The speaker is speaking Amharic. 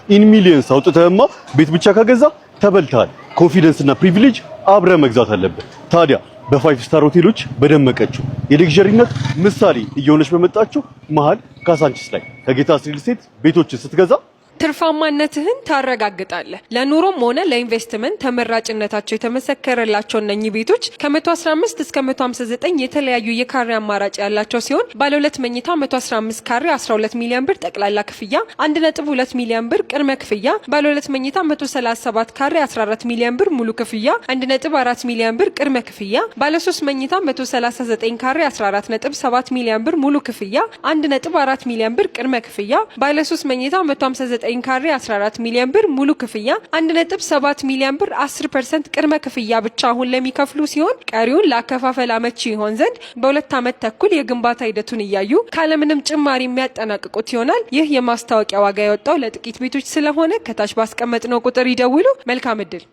In millions አውጥተህማ ቤት ብቻ ከገዛ ተበልተሃል። Confidence እና privilege አብረህ መግዛት አለብህ። ታዲያ በ five star ሆቴሎች በደመቀችው፣ የ luxury ነት ምሳሌ እየሆነች በመጣችው መሀል ካሳንቺስ ላይ ከጌታስ ሪል ስቴት ቤቶችን ስትገዛ ትርፋማነትህን ታረጋግጣለህ። ለኑሮም ሆነ ለኢንቨስትመንት ተመራጭነታቸው የተመሰከረላቸው እነኚህ ቤቶች ከ115 እስከ 159 የተለያዩ የካሬ አማራጭ ያላቸው ሲሆን፣ ባለ ሁለት መኝታ 115 ካሬ 12 ሚሊዮን ብር ጠቅላላ ክፍያ፣ 1.2 ሚሊዮን ብር ቅድመ ክፍያ፣ ባለ ሁለት መኝታ 137 ካሬ 14 ሚሊዮን ብር ሙሉ ክፍያ፣ 1.4 ሚሊዮን ብር ቅድመ ክፍያ፣ ባለ 3 መኝታ 139 ካሬ 14.7 ሚሊዮን ብር ሙሉ ክፍያ፣ 1.4 ሚሊዮን ብር ቅድመ ክፍያ፣ ባለ 3 መኝታ 159 ካሬ 14 ሚሊዮን ብር ሙሉ ክፍያ፣ 1.7 ሚሊዮን ብር 10% ቅድመ ክፍያ ብቻ አሁን ለሚከፍሉ ሲሆን፣ ቀሪውን ለአከፋፈል አመቺ ይሆን ዘንድ በ2 ዓመት ተኩል የግንባታ ሂደቱን እያዩ ካለምንም ጭማሪ የሚያጠናቅቁት ይሆናል። ይህ የማስታወቂያ ዋጋ የወጣው ለጥቂት ቤቶች ስለሆነ ከታች ባስቀመጥነው ቁጥር ይደውሉ። መልካም እድል።